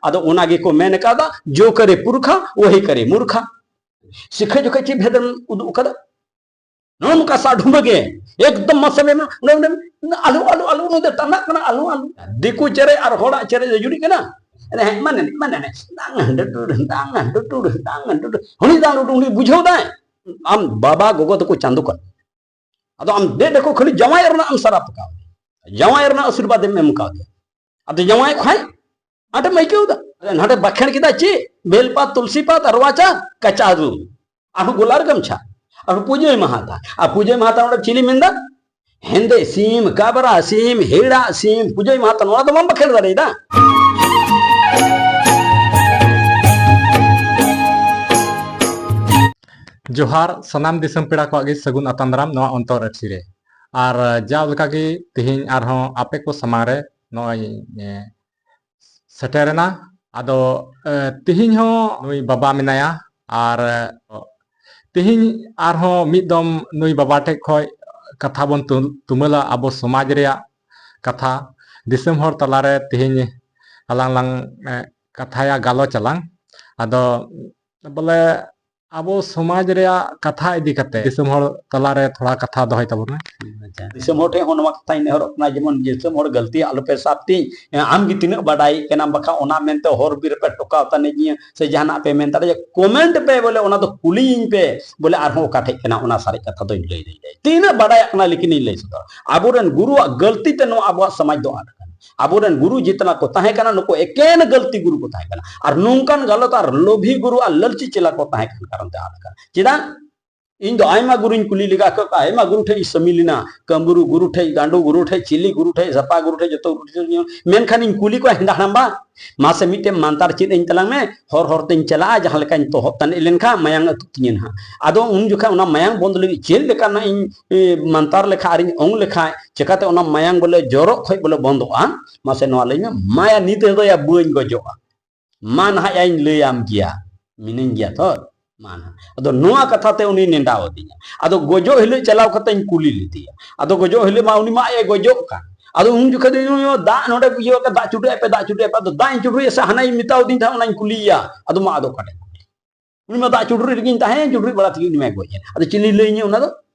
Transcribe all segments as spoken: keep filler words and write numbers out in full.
ᱟᱫᱚ ᱚᱱᱟ ᱜᱮᱠᱚ ᱢᱮᱱ ᱠᱟᱫᱟ, "ᱡᱳ ᱠᱟᱨᱮ ᱯᱩᱨᱠᱷᱟ, ᱣᱟᱦᱤ ᱠᱟᱨᱮ ᱢᱩᱨᱠᱷᱟ᱾" ᱥᱤᱠᱷᱟᱹ ᱡᱚᱠᱷᱚᱡ ᱪᱮᱫ ᱵᱷᱮᱫ ᱮᱢ ᱩᱫᱩᱜ ᱠᱟᱫᱟ? ᱱᱚᱜᱼᱚ ᱱᱚᱝᱠᱟ ᱥᱟᱰᱷᱩᱢᱵᱟᱹ ᱜᱮ, ᱮᱠᱫᱚᱢ ᱢᱟᱥᱮ ᱢᱮᱱᱟ, ᱚᱱᱮ, ᱚᱱᱮ, ᱟᱞᱚ, ᱟᱞᱚ, ᱟᱞᱚ, ᱩᱱᱤ ᱫᱚ ᱴᱟᱱᱟᱜ ᱠᱟᱱᱟ, ᱟᱞᱚ, ᱟᱞᱚ᱾ ᱫᱤᱠᱩ ᱪᱮᱬᱮ ᱟᱨ ᱦᱚᱲᱟᱜ ᱪᱮᱬᱮ ᱫᱚ ᱡᱩᱨᱤᱜ ᱠᱟᱱᱟ? ᱮᱱᱮ, ᱦᱮᱸ, ᱢᱟᱱᱮ, ᱢᱟᱱᱮ, ᱢᱟᱱᱮ, ᱰᱟᱝ, ᱰᱩᱰᱩ, ᱰᱟᱝ, ᱰᱩᱰᱩ, ᱰᱟᱝ, ᱰᱩᱰᱩ᱾ ᱩᱱᱤ ᱫᱚ ᱩᱱᱤ ᱵᱩᱡᱷᱟᱹᱣ ᱫᱟᱭ, ᱟᱢ ᱵᱟᱵᱟ ᱜᱚᱜᱚ ᱛᱟᱠᱚ ᱪᱟᱸᱫᱚ ᱠᱟᱱᱟ᱾ ᱟᱫᱚ ᱟᱢ ᱫᱮᱡ ᱟᱠᱚ ᱠᱷᱟᱹᱞᱤ ᱡᱟᱶᱟᱭ ᱨᱮᱱᱟᱜ ᱮᱢ ᱥᱟᱨᱟᱯ ᱠᱟᱣᱫᱮᱭᱟ, ᱡᱟᱶᱟᱭ ᱨᱮᱱᱟᱜ ᱟᱥᱤᱨᱵᱟᱫ ᱮᱢ ᱮᱢ ᱠᱟᱣᱫᱮᱭᱟ᱾ ᱟᱫᱚ ᱡᱟᱶᱟᱭ ᱠᱷᱟᱡ ᱟᱸᱴᱮᱢ ᱟᱹᱭᱠᱟᱹᱣ ᱫᱟ? ᱱᱟᱰᱮ ᱵᱟᱠᱷᱮᱲ ᱠᱮᱫᱟ ᱪᱮᱫ? ᱵᱮᱞᱯᱟᱛ, ᱛᱩᱞᱥᱤ ᱯᱟᱛ, ᱟᱨᱣᱟ ᱪᱟ, ᱠᱟᱪᱟ ᱨᱩ, ᱟᱨᱦᱚᱸ ᱜᱳᱞᱟᱨ ᱜᱟᱢᱪᱷᱟ, ᱟᱨᱦᱚᱸ ᱯᱩᱡᱟᱹᱭ ᱢᱟᱦᱟ ᱛᱟ, ᱟᱨ ᱯᱩᱡᱟᱹᱭ ᱢᱟᱦᱟ ᱛᱟ ᱚᱸᱰᱮ ᱪᱤᱞᱤ ᱢᱮᱱᱫᱟ? ᱦᱮᱸᱫᱮ ᱥᱤᱢ, ᱠᱟᱵᱨᱟ ᱥᱤᱢ, ᱦᱮᱲᱟ ᱥᱤᱢ, ᱯᱩᱡᱟᱹᱭ ᱢᱟᱦᱟ ᱛᱟ, ᱱᱚᱣᱟ ᱫᱚ ᱵᱟᱢ ᱵᱟᱠᱷᱮᱲ ᱫᱟᱲᱮᱭᱟᱫᱟ᱾ ᱡᱚᱦᱟᱨ, ᱥᱟᱱᱟᱢ ᱫᱤᱥᱚᱢ ᱯᱮᱲᱟ ᱠᱚᱣᱟᱜ ᱜᱮ ᱥᱟᱹᱜᱩᱱ ᱟᱛᱟᱝ ᱫᱟᱨᱟᱢ ᱱᱚᱣᱟ ᱚᱱᱛᱚᱨ ᱟᱹᱨᱥᱤ ᱨᱮ᱾ ᱟᱨ ᱡᱟᱣ ᱞᱮᱠᱟ ᱜᱮ ᱛᱮᱦᱮᱧ ᱟᱨᱦᱚᱸ ᱟᱯᱮ ᱠᱚ ᱥᱟᱢᱟᱝ ᱨᱮ ᱱᱚᱜᱼᱚᱭ, ᱮ, ᱥᱮᱴᱮᱨᱮᱱᱟ᱾ ᱟᱫᱚ, ᱮ, ᱛᱮᱦᱮᱧ ᱦᱚᱸ ᱱᱩᱭ ᱵᱟᱵᱟ ᱢᱮᱱᱟᱭᱟ, ᱟᱨ, ᱮ, ᱛᱮᱦᱮᱧ ᱟᱨᱦᱚᱸ ᱢᱤᱫ ᱫᱚᱢ ᱱᱩᱭ ᱵᱟᱵᱟ ᱴᱷᱮᱡ ᱠᱷᱚᱡ ᱠᱟᱛᱷᱟ ᱵᱚᱱ ᱛᱩ-, ᱛᱩᱢᱟᱹᱞᱟ ᱟᱵᱚ ᱥᱚᱢᱟᱡᱽ ᱨᱮᱭᱟᱜ ᱠᱟᱛᱷᱟ, ᱫᱤᱥᱚᱢ ᱦᱚᱲ ᱛᱟᱞᱟᱨᱮ ᱛᱮᱦᱮᱧ ᱟᱞᱟᱝ ᱞᱟᱝ, ᱮ, ᱠᱟᱛᱷᱟᱭᱟ, ᱜᱟᱞᱚᱪ ᱟᱞᱟᱝ᱾ ᱟᱫᱚ ᱵᱚᱞᱮ ᱟᱵᱚ ᱥᱚᱢᱟᱡᱽ ᱨᱮᱭᱟᱜ ᱠᱟᱛᱷᱟ ᱤᱫᱤ ᱠᱟᱛᱮ ᱫᱤᱥᱚᱢ ᱦᱚᱲ ᱛᱟᱞᱟᱨᱮ ᱛᱷᱚᱲᱟ ᱠᱟᱛᱷᱟ ᱫᱚᱦᱚᱭ ᱛᱟᱵᱚᱱ ᱢᱮ᱾ ᱟᱪᱪᱷᱟ, ᱫᱤᱥᱚᱢ ᱦᱚᱲ ᱴᱷᱮᱱ ᱦᱚᱸ ᱱᱚᱣᱟ ᱠᱟᱛᱷᱟᱧ ᱱᱮᱦᱚᱨᱚᱜ ᱠᱟᱱᱟ, ᱡᱮᱢᱚᱱ ᱫᱤᱥᱚᱢ ᱦᱚᱲ ᱜᱟᱹᱞᱛᱤ ᱟᱞᱚᱯᱮ ᱥᱟᱵ ᱛᱤᱧ, ᱟᱢ ᱜᱮ ᱛᱤᱱᱟᱹᱜ ᱵᱟᱰᱟᱭ ᱠᱟᱱᱟᱢ, ᱵᱟᱠᱷᱟᱱ ᱚᱱᱟ ᱢᱮᱱᱛᱮ ᱦᱚᱨ ᱵᱤᱨ ᱨᱮᱯᱮ ᱴᱚᱠᱟᱣ ᱛᱟᱹᱱᱤᱡ ᱤᱧᱟ ᱥᱮ ᱡᱟᱦᱟᱱᱟᱜ ᱯᱮ ᱢᱮᱱ ᱫᱟᱲᱮᱭᱟᱜᱼᱟ, comment ᱯᱮ, ᱵᱚᱞᱮ ᱚᱱᱟ ᱫᱚ ᱠᱩᱞᱤᱭᱤᱧ ᱯᱮ, ᱵᱚᱞᱮ ᱟᱨᱦᱚᱸ ᱚᱠᱟ ᱴᱷᱮᱡ ᱠᱟᱱᱟ, ᱚᱱᱟ ᱥᱟᱨᱮᱡ ᱠᱟᱛᱷᱟ ᱫᱚᱧ ᱞᱟᱹᱭ ᱫᱟᱲᱮᱭᱟᱜᱼᱟ᱾ ᱛᱤᱱᱟᱹᱜ ᱵᱟᱰᱟᱭᱟᱜ ᱠᱟᱱᱟ ᱞᱮᱠᱤᱱᱤᱧ ᱞᱟᱹᱭ ᱥᱚᱫᱚᱨᱟ᱾ ᱟᱵᱚᱨᱮᱱ ᱜᱩᱨᱩᱣᱟᱜ ᱜᱟᱹᱞᱛᱤ ᱛᱮ ᱱᱚᱣᱟ ᱟᱵᱚᱣᱟᱜ ᱥᱚᱢᱟᱡᱽ ᱫᱚ ᱟᱫ ᱟᱠᱟᱱᱟ᱾ ᱟᱵᱚᱨᱮᱱ ᱜᱩᱨᱩ ᱡᱤᱛᱱᱟ ᱠᱚ ᱛᱟᱦᱮᱸ ᱠᱟᱱᱟ, ᱱᱩᱠᱩ ᱮᱠᱮᱱ ᱜᱟᱹᱞᱛᱤ ᱜᱩᱨᱩ ᱠᱚ ᱛᱟᱦᱮᱸ ᱠᱟᱱᱟ᱾ ᱟᱨ ᱱᱚᱝᱠᱟᱱ ᱜᱟᱞᱚᱛ ᱟᱨ ᱞᱳᱵᱷᱤ ᱜᱩᱨᱩ ᱟᱨ ᱞᱟᱹᱞᱪᱤ ᱪᱮᱞᱟ ᱠᱚ ᱛᱟᱦᱮᱸ ᱠᱟᱱ ᱠᱟᱨᱚᱱ ᱛᱮ ᱟᱫ ᱟᱠᱟᱱᱟ᱾ ᱪᱮᱫᱟᱜ? ᱤᱧ ᱫᱚ ᱟᱭᱢᱟ ᱜᱩᱨᱩᱧ ᱠᱩᱞᱤ ᱞᱮᱜᱟ ᱠᱮᱫ ᱠᱚᱣᱟ, ᱟᱭᱢᱟ ᱜᱩᱨᱩ ᱴᱷᱮᱡ ᱤᱧ ᱥᱟᱹᱢᱤᱞ ᱮᱱᱟ, ᱠᱟᱹᱢᱵᱩᱨᱩ ᱜᱩᱨᱩ ᱴᱷᱮᱡ, ᱜᱟᱸᱰᱩ ᱜᱩᱨᱩ ᱴᱷᱮᱡ, ᱪᱤᱞᱤ ᱜᱩᱨᱩ ᱴᱷᱮᱡ, ᱥᱟᱯᱟ ᱜᱩᱨᱩ ᱴᱷᱮᱡ, ᱡᱚᱛᱚ ᱜᱩᱨᱩ ᱴᱷᱮᱡ, ᱢᱮᱱᱠᱷᱟᱱ ᱤᱧ ᱠᱩᱞᱤ ᱠᱚᱣᱟ, ᱦᱮᱸᱫᱟ ᱦᱟᱲᱟᱢᱵᱟ, ᱢᱟᱥᱮ ᱢᱤᱫᱴᱮᱱ ᱢᱟᱱᱛᱟᱨ ᱪᱮᱫ ᱟᱹᱧ ᱛᱟᱞᱟᱝ ᱢᱮ, ᱦᱚᱨ ᱦᱚᱨ ᱛᱮᱧ ᱪᱟᱞᱟᱜᱼᱟ, ᱡᱟᱦᱟᱸ ᱞᱮᱠᱟᱧ ᱛᱚᱦᱚᱫ ᱛᱟᱱᱤᱡ ᱞᱮᱱᱠᱷᱟᱱ ᱢᱟᱭᱟᱝ ᱟᱹᱛᱩᱜ ᱛᱤᱧᱟᱹ ᱱᱟᱦᱟᱜ᱾ ᱟᱫᱚ ᱩᱱ ᱡᱚᱠᱷᱟᱡ ᱚᱱᱟ ᱢᱟᱭᱟᱝ ᱵᱚᱱᱫ ᱞᱟᱹᱜᱤᱫ ᱪᱮᱫ ᱞᱮᱠᱟᱱᱟᱜ ᱤᱧ, ᱮ, ᱢᱟᱱᱛᱟᱨ ᱞᱮᱠᱷᱟᱡ ᱟᱨᱤᱧ ᱚᱝ ᱞᱮᱠᱷᱟᱡ ᱪᱮᱠᱟᱛᱮ ᱚᱱᱟ ᱢᱟᱭᱟᱝ ᱵᱚᱞᱮ ᱡᱚᱨᱚᱜ ᱠᱷᱚᱡ ᱵᱚᱞᱮ ᱵᱚᱱᱫᱚᱜᱼᱟ? ᱢᱟᱥᱮ ᱱᱚᱣᱟ ᱞᱟᱹᱭ ᱢᱮ, ᱢᱟᱭᱟ ᱱᱤᱛ ᱨᱮᱫᱚᱭᱟ ᱵᱟᱹᱧ ᱜᱚᱡᱚᱜᱼᱟ᱾ ᱢᱟ ᱱᱟᱦᱟᱜ ᱭᱟᱧ ᱞᱟᱹᱭᱟᱢ ᱜᱮᱭᱟ, ᱢᱤᱱᱟᱹᱧ ᱜᱮᱭᱟ ᱛᱚ᱾ ᱢᱟ ᱱᱟᱦᱟᱜ᱾ ᱟᱫᱚ ᱱᱚᱣᱟ ᱠᱟᱛᱷᱟ ᱛᱮ ᱩᱱᱤ ᱱᱮᱰᱟᱣ ᱟᱹᱫᱤᱧᱟ᱾ ᱟᱫᱚ ᱜᱚᱡᱚᱜ ᱦᱤᱞᱳᱜ ᱪᱟᱞᱟᱣ ᱠᱟᱛᱮᱧ ᱠᱩᱞᱤ ᱞᱮᱫᱮᱭᱟ᱾ ᱟᱫᱚ ᱜᱚᱡᱚᱜ ᱦᱤᱞᱳᱜ ᱢᱟ ᱩᱱᱤ ᱢᱟ ᱟᱡ ᱮ ᱜᱚᱡᱚᱜ ᱠᱟᱱ᱾ ᱟᱫᱚ ᱩᱱ ᱡᱚᱠᱷᱚᱱ ᱫᱚ ᱤᱧ ᱫᱚ ᱫᱟᱜ ᱱᱚᱰᱮ ᱤᱭᱟᱹ ᱠᱟᱛᱮ ᱫᱟᱜ ᱪᱩᱰᱩᱨ ᱟᱭ ᱯᱮ, ᱫᱟᱜ ᱪᱩᱰᱩᱨ ᱟᱭ ᱯᱮ, ᱟᱫᱚ ᱫᱟᱜ ᱤᱧ ᱪᱩᱰᱩᱨ ᱟᱭᱟ ᱥᱮ ᱦᱟᱱᱟᱭ ᱢᱮᱛᱟᱣ ᱫᱤᱧ ᱛᱟᱦᱮᱸᱫ, ᱚᱱᱟᱧ ᱠᱩᱞᱤᱭᱮᱭᱟ᱾ ᱟᱫᱚ ᱢᱟ ᱟᱫᱚ ᱚᱠᱟᱴᱷᱮᱱ? ᱩᱱᱤ ᱢᱟ ᱫᱟᱜ ᱪᱩᱰᱩᱨ ᱨᱮᱜᱮᱧ ᱛᱟᱦᱮᱸᱭᱮᱱ, ᱪᱩᱰᱩᱨ ᱵᱟᱲᱟ ᱛᱮᱜᱮ ᱩᱱᱤ ᱢᱟᱭ ᱜᱚᱡ ᱮᱱ᱾ ᱟᱫᱚ ᱪᱮᱫ ᱞᱤᱧ ᱞᱟᱹᱭ ᱤᱧᱟᱹ ᱚᱱᱟ ᱫᱚ?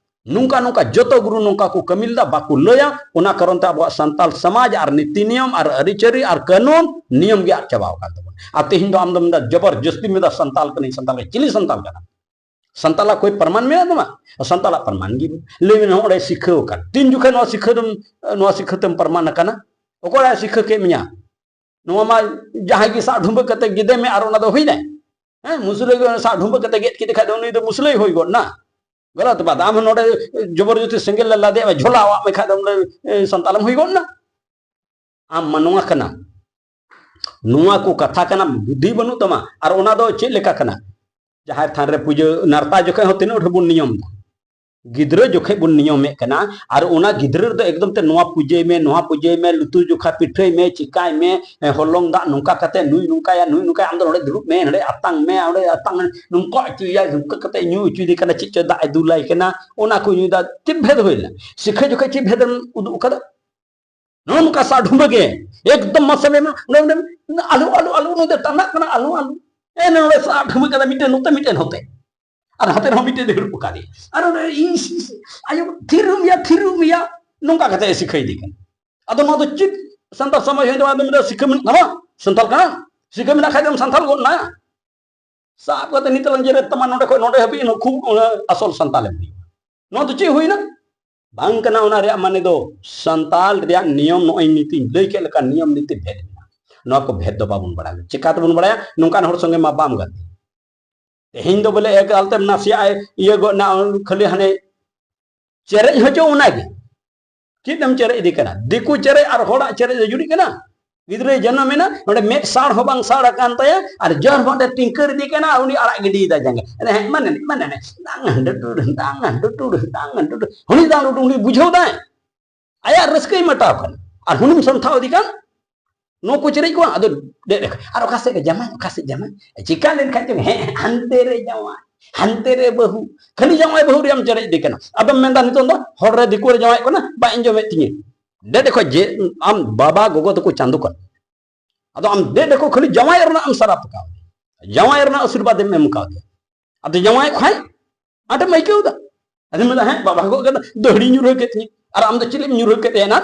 ᱱᱚᱝᱠᱟ ᱱᱚᱝᱠᱟ ᱡᱚᱛᱚ ᱜᱩᱨᱩ ᱱᱚᱝᱠᱟ ᱠᱚ ᱠᱟᱹᱢᱤ ᱞᱮᱫᱟ, ᱵᱟᱠᱚ ᱞᱟᱹᱭᱟ᱾ ᱚᱱᱟ ᱠᱟᱨᱚᱱ ᱛᱮ ᱟᱵᱚᱣᱟᱜ ᱥᱟᱱᱛᱟᱞ ᱥᱚᱢᱟᱡᱽ ᱟᱨ ᱱᱤᱛᱤ ᱱᱤᱭᱚᱢ ᱟᱨ ᱟᱹᱨᱤᱪᱟᱹᱞᱤ ᱟᱨ ᱠᱟᱹᱱᱩᱱ ᱱᱤᱭᱚᱢ ᱜᱮ ᱟᱫ ᱪᱟᱵᱟᱣ ᱟᱠᱟᱱ ᱛᱟᱵᱚᱱᱟ᱾ ᱟᱨ ᱛᱮᱦᱮᱧ ᱫᱚ ᱟᱢ ᱫᱚᱢ ᱢᱮᱱᱫᱟ, ᱡᱚᱵᱚᱨ ᱡᱚᱥᱛᱤ ᱢᱮᱱᱫᱟ ᱥᱟᱱᱛᱟᱞ ᱠᱟᱹᱱᱟᱹᱧ, ᱥᱟᱱᱛᱟᱞ ᱠᱟᱹᱱᱟᱹᱧ᱾ ᱪᱤᱞᱤ ᱥᱟᱱᱛᱟᱞ ᱠᱟᱱᱟ? ᱥᱟᱱᱛᱟᱞᱟᱜ ᱠᱚᱭ ᱯᱨᱚᱢᱟᱱ ᱢᱮᱱᱟᱜ ᱛᱟᱢᱟ? ᱥᱟᱱᱛᱟᱞᱟᱜ ᱯᱨᱚᱢᱟᱱ ᱜᱮ ᱵᱟᱹᱱᱩᱜ᱾ ᱞᱟᱹᱭ ᱢᱮ, ᱱᱚᱰᱮ ᱥᱤᱠᱷᱟᱹᱣ ᱟᱠᱟᱱ᱾ ᱛᱤᱱ ᱡᱚᱠᱷᱚᱱ ᱱᱚᱣᱟ ᱥᱤᱠᱷᱟᱹ ᱫᱚᱢ, ᱱᱚᱣᱟ ᱥᱤᱠᱷᱟᱹ ᱛᱮᱢ ᱯᱨᱚᱢᱟᱱ ᱟᱠᱟᱱᱟ? ᱚᱠᱚᱭᱟᱜ ᱥᱤᱠᱷᱟᱹ ᱠᱮᱫ ᱢᱮᱭᱟ? ᱱᱚᱣᱟ ᱢᱟ ᱡᱟᱦᱟᱸᱭ ᱜᱮ ᱥᱟᱵ ᱰᱷᱩᱢᱵᱟᱹ ᱠᱟᱛᱮ ᱜᱮᱫᱮ ᱢᱮ ᱟᱨ ᱚᱱᱟ ᱫᱚ ᱦᱩᱭᱱᱟᱭ᱾ ᱦᱮᱸ, ᱢᱩᱥᱞᱟᱹ ᱜᱮ ᱥᱟᱵ ᱰᱷᱩᱢᱵᱟᱹ ᱠᱟᱛᱮ ᱜᱮᱫ ᱠᱮᱫᱮ ᱠᱷᱟᱡ ᱫᱚ ᱩᱱᱤ ᱫᱚ ᱢᱩᱥᱞᱟᱹᱭ ᱦᱩᱭ ᱜᱚᱫ ᱱᱟ᱾ ᱜᱟᱞᱟᱛ ᱵᱟᱛ᱾ ᱟᱢ ᱦᱚᱸ ᱱᱚᱰᱮ ᱡᱚᱵᱚᱨ ᱡᱚᱥᱛᱤ ᱥᱮᱸᱜᱮᱞ ᱞᱮ ᱞᱟᱫᱮᱭᱟᱜ ᱢᱮ, ᱡᱷᱚᱞᱟᱣᱟᱜ ᱢᱮ ᱠᱷᱟᱡ ᱫᱚ ᱚᱸᱰᱮ, ᱮ, ᱥᱟᱱᱛᱟᱞᱮᱢ ᱦᱩᱭ ᱜᱚᱫ ᱱᱟ᱾ ᱟᱢ ᱢᱟᱱᱣᱟ ᱠᱟᱱᱟᱢ᱾ ᱱᱚᱣᱟ ᱠᱚ ᱠᱟᱛᱷᱟ ᱠᱟᱱᱟ, ᱵᱩᱫᱽᱫᱷᱤ ᱵᱟᱹᱱᱩᱜ ᱛᱟᱢᱟ᱾ ᱟᱨ ᱚᱱᱟ ᱫᱚ ᱪᱮᱫ ᱞᱮᱠᱟ ᱠᱟᱱᱟ? ᱡᱟᱦᱮᱨ ᱛᱷᱟᱱ ᱨᱮ ᱯᱩᱡᱟᱹ ᱱᱟᱨᱛᱟ ᱡᱚᱠᱷᱮᱡ ᱦᱚᱸ ᱛᱤᱱᱟᱹᱜ ᱰᱷᱮᱨ ᱵᱚᱱ ᱱᱤᱭᱚᱢ ᱫᱟ᱾ ᱜᱤᱫᱽᱨᱟᱹ ᱡᱚᱠᱷᱮᱡ ᱵᱚᱱ ᱱᱤᱭᱚᱢᱮᱫ ᱠᱟᱱᱟ, ᱟᱨ ᱚᱱᱟ ᱜᱤᱫᱽᱨᱟᱹ ᱨᱮᱫᱚ ᱮᱠᱫᱚᱢ ᱛᱮ ᱱᱚᱣᱟ ᱯᱩᱡᱟᱹᱭ ᱢᱮ, ᱱᱚᱣᱟ ᱯᱩᱡᱟᱹᱭ ᱢᱮ, ᱞᱩᱛᱩᱨ ᱡᱚᱠᱷᱟ ᱯᱤᱴᱷᱟᱹᱭ ᱢᱮ, ᱪᱤᱠᱟᱭ ᱢᱮ, ᱦᱮᱸ, ᱦᱚᱞᱚᱝ ᱫᱟᱜ ᱱᱚᱝᱠᱟ ᱠᱟᱛᱮ ᱱᱩᱭ ᱱᱚᱝᱠᱟᱭᱟ, ᱱᱩᱭ ᱱᱚᱝᱠᱟᱭᱟ, ᱟᱢ ᱫᱚ ᱱᱚᱰᱮ ᱫᱩᱲᱩᱵ ᱢᱮ, ᱱᱚᱰᱮ ᱟᱛᱟᱝ ᱢᱮ, ᱚᱸᱰᱮ ᱟᱛᱟᱝ ᱢᱮ, ᱱᱚᱝᱠᱟ ᱚᱪᱚᱭᱮᱭᱟ, ᱱᱚᱝᱠᱟ ᱠᱟᱛᱮ ᱧᱩ ᱚᱪᱚᱭᱮᱫᱮ ᱠᱟᱱᱟ, ᱪᱮᱫ ᱪᱚ ᱫᱟᱜ ᱮ ᱫᱩᱞᱟᱭ ᱠᱟᱱᱟ, ᱚᱱᱟ ᱠᱚ ᱧᱩᱭᱮᱫᱟ᱾ ᱪᱮᱫ ᱵᱷᱮᱫ ᱦᱩᱭ ᱞᱮᱱᱟ? ᱥᱤᱠᱷᱟᱹ ᱡᱚᱠᱷᱮᱡ ᱪᱮᱫ ᱵᱷᱮᱫ ᱮᱢ ᱩᱫᱩᱜ ᱟᱠᱟᱫᱟ? ᱱᱚᱜᱼᱚ ᱱᱚᱝᱠᱟ ᱥᱟᱰᱷᱩᱢᱵᱟᱹ ᱜᱮ, ᱮᱠᱫᱚᱢ ᱢᱟᱥᱮ ᱢᱮᱱᱟ, ᱚᱸᱰᱮ, ᱚᱸᱰᱮ, ᱟᱞᱚ, ᱟᱞᱚ, ᱟᱞᱚ, ᱱᱩᱭ ᱫᱚ ᱴᱟᱱᱟᱜ ᱠᱟᱱᱟ, ᱟᱞᱚ, ᱟᱞᱚ᱾ ᱮ, ᱱᱚᱰᱮ ᱥᱟᱰᱷᱩᱢᱵᱟᱹ ᱠᱟᱫᱟ, ᱢᱤᱫᱴᱮᱱ ᱱᱚᱛᱮ, ᱢᱤᱫᱴᱮᱱ ᱦᱚᱛᱮ᱾ ᱟᱨ ᱦᱟᱛᱮ ᱨᱮᱦᱚᱸ ᱢᱤᱫᱴᱮᱱ ᱫᱩᱲᱩᱵ ᱟᱠᱟᱫᱮᱭᱟ᱾ ᱟᱨ ᱚᱱᱮ, "ᱤᱥ, ᱤᱥ, ᱟᱭᱳ, ᱛᱷᱤᱨᱚᱜ ᱢᱮᱭᱟ, ᱛᱷᱤᱨᱚᱜ ᱢᱮᱭᱟ", ᱱᱚᱝᱠᱟ ᱠᱟᱛᱮ ᱮ ᱥᱤᱠᱷᱟᱹᱭ ᱤᱫᱤ ᱠᱟᱱᱟ᱾ ᱟᱫᱚ ᱱᱚᱣᱟ ᱫᱚ ᱪᱮᱫ ᱥᱟᱱᱛᱟᱲ ᱥᱚᱢᱟᱡᱽ ᱦᱩᱭᱮᱱ ᱛᱟᱢᱟ? ᱟᱫᱚ ᱢᱮᱱᱫᱟ, ᱥᱤᱠᱷᱟᱹ ᱢᱮᱱᱟᱜ ᱛᱟᱢᱟ, ᱥᱟᱱᱛᱟᱲ ᱠᱟᱱᱟ, ᱥᱤᱠᱷᱟᱹ ᱢᱮᱱᱟᱜ ᱠᱷᱟᱡ ᱫᱚᱢ ᱥᱟᱱᱛᱟᱲ ᱜᱚᱫ ᱱᱟ᱾ ᱥᱟᱵ ᱠᱟᱛᱮ ᱱᱤᱛ ᱞᱟᱝ ᱡᱮᱨᱮᱫ ᱛᱟᱢᱟ, ᱱᱚᱰᱮ ᱠᱷᱚᱡ ᱱᱚᱰᱮ ᱦᱟᱹᱵᱤᱡ ᱠᱷᱩᱵ, ᱚᱱᱟ ᱟᱥᱚᱞ ᱥᱟᱱᱛᱟᱲ ᱮᱢ ᱦᱩᱭᱩᱜᱼᱟ᱾ ᱱᱚᱣᱟ ᱫᱚ ᱪᱮᱫ ᱦᱩᱭᱱᱟ? ᱵᱟᱝ ᱠᱟᱱᱟ᱾ ᱚᱱᱟ ᱨᱮᱭᱟᱜ ᱢᱟᱱᱮ ᱫᱚ ᱥᱟᱱᱛᱟᱲ ᱨᱮᱭᱟᱜ ᱱᱤᱭᱚᱢ, ᱱᱚᱜᱼᱚᱭ ᱱᱤᱛᱤᱧ ᱞᱟᱹᱭ ᱠᱮᱫ ᱞᱮᱠᱟ, ᱱᱤᱭᱚᱢ ᱱᱤᱛᱤ ᱵᱷᱮᱫ ᱢᱮᱱᱟᱜᱼᱟ᱾ ᱱᱚᱣᱟ ᱠᱚ ᱵᱷᱮᱫ ᱫᱚ ᱵᱟᱵᱚᱱ ᱵᱟᱲᱟᱭᱟ᱾ ᱪᱤᱠᱟ ᱛᱮᱵᱚᱱ ᱵᱟᱲᱟᱭᱟ? ᱱᱚᱝᱠᱟᱱ ᱦᱚᱲ ᱥᱚᱸᱜᱮ ᱢᱟ ᱵᱟᱢ ᱜᱟᱛᱮ᱾ ᱛᱮᱦᱮᱧ ᱫᱚ ᱵᱚᱞᱮ ᱮᱠᱟᱞ ᱛᱮᱢ ᱱᱟᱥᱮᱭᱟᱜ ᱮ ᱤᱭᱟᱹ ᱜᱚᱫ ᱱᱟ, ᱠᱷᱟᱹᱞᱤ ᱦᱟᱱᱮ ᱪᱮᱨᱮᱡ ᱦᱚᱪᱚ ᱚᱱᱟᱜᱮ᱾ ᱪᱮᱫ ᱮᱢ ᱪᱮᱨᱮᱡ ᱤᱫᱤ ᱠᱟᱱᱟ? ᱫᱤᱠᱩ ᱪᱮᱨᱮᱡ ᱟᱨ ᱦᱚᱲᱟᱜ ᱪᱮᱨᱮᱡ ᱫᱚ ᱡᱩᱨᱤᱜ ᱠᱟᱱᱟ? ᱜᱤᱫᱽᱨᱟᱹᱭ ᱡᱟᱱᱟᱢ ᱮᱱᱟ, ᱚᱸᱰᱮ ᱢᱮᱫ ᱥᱟᱲ ᱦᱚᱸ ᱵᱟᱝ ᱥᱟᱲ ᱟᱠᱟᱱ ᱛᱟᱭᱟ, ᱟᱨ ᱡᱚᱨ ᱵᱟᱸᱰᱮ ᱴᱤᱝᱠᱟᱹᱨ ᱤᱫᱤ ᱠᱟᱱᱟ, ᱟᱨ ᱩᱱᱤ ᱟᱲᱟᱜ ᱜᱤᱰᱤᱭᱮᱫᱟ ᱡᱟᱸᱜᱟ᱾ ᱮᱱᱮ, ᱦᱮᱸ, ᱢᱟᱱᱮ, ᱢᱟᱱᱮ, ᱢᱟᱱᱮ, ᱰᱟᱝ, ᱰᱩᱰᱩᱰ, ᱰᱟᱝ, ᱰᱩᱰᱩᱰ, ᱰᱟᱝ, ᱰᱩᱰᱩᱰ᱾ ᱩᱱᱤ ᱫᱟᱝ, ᱰᱩᱰᱩᱰ, ᱩᱱᱤ ᱵᱩᱡᱷᱟᱹᱣ ᱫᱟᱭ᱾ ᱟᱭᱟᱜ ᱨᱟᱹᱥᱠᱟᱹᱭ ᱢᱮᱴᱟᱣ ᱠᱟᱱᱟ᱾ ᱟᱨ ᱦᱩᱱᱤᱢ ᱥᱟᱱᱛᱷᱟᱣ ᱤᱫᱤ ᱠᱟᱱ, ᱱᱚᱣᱟ ᱠᱚ ᱪᱮᱨᱮᱡ ᱠᱚ, ᱟᱫᱚ ᱰᱮ-, ᱰᱮ-, ᱟᱨ ᱚᱠᱟ ᱥᱮᱫ ᱨᱮ ᱡᱟᱢᱟᱭ, ᱚᱠᱟ ᱥᱮᱫ ᱡᱟᱢᱟᱭ? ᱪᱤᱠᱟ ᱞᱮᱱᱠᱷᱟᱱ ᱪᱚᱝ, ᱦᱮᱸ, ᱦᱟᱱᱛᱮ ᱨᱮ ᱡᱟᱶᱟᱭ, ᱦᱟᱱᱛᱮ ᱨᱮ ᱵᱟᱹᱦᱩ, ᱠᱷᱟᱹᱞᱤ ᱡᱟᱶᱟᱭ ᱵᱟᱹᱦᱩ ᱨᱮᱭᱟᱜ ᱮᱢ ᱪᱮᱨᱮᱡ ᱤᱫᱤ ᱠᱟᱱᱟ᱾ ᱟᱫᱚᱢ ᱢᱮᱱᱫᱟ, "ᱱᱤᱛᱚᱝ ᱫᱚ ᱦᱚᱲ ᱨᱮ ᱫᱤᱠᱩ ᱨᱮ ᱡᱟᱶᱟᱭᱚᱜ ᱠᱟᱱᱟ, ᱵᱟᱭ ᱟᱸᱡᱚᱢᱮᱫ ᱛᱤᱧᱟᱹ᱾" ᱰᱮᱰᱮ ᱠᱷᱚᱡ ᱡᱮ ᱟᱢ ᱵᱟᱵᱟ ᱜᱚᱜᱚ ᱛᱟᱠᱚ ᱪᱟᱸᱫᱚ ᱠᱟᱱᱟ᱾ ᱟᱫᱚ ᱟᱢ ᱰᱮᱰᱮ ᱠᱷᱚᱡ ᱠᱷᱟᱹᱞᱤ ᱡᱟᱶᱟᱭ ᱨᱮᱱᱟᱜ ᱮᱢ ᱥᱟᱨᱟᱯ ᱠᱟᱣᱫᱮᱭᱟ, ᱡᱟᱶᱟᱭ ᱨᱮᱱᱟᱜ ᱟᱥᱤᱨᱵᱟᱫ ᱮᱢ ᱮᱢ ᱠᱟᱣᱫᱮᱭᱟ᱾ ᱟᱫᱚ ᱡᱟᱶᱟᱭ ᱠᱷᱟᱡ ᱟᱸᱴᱮᱢ ᱟᱹᱭᱠᱟᱹᱣ ᱫᱟ᱾ ᱟᱫᱚᱢ ᱢᱮᱱᱫᱟ, ᱦᱮᱸ, ᱵᱟᱵᱟ ᱜᱚᱜᱚ ᱠᱟᱫᱟ, ᱫᱟᱹᱦᱲᱤ ᱧᱩᱨᱦᱟᱹ ᱠᱮᱫ ᱛᱤᱧᱟᱹ᱾ ᱟᱨ ᱟᱢ ᱫᱚ ᱪᱮᱫ ᱮᱢ ᱧᱩᱨᱦᱟᱹ ᱠᱮᱫ ᱛᱟᱭᱟ ᱮᱱᱟᱱ?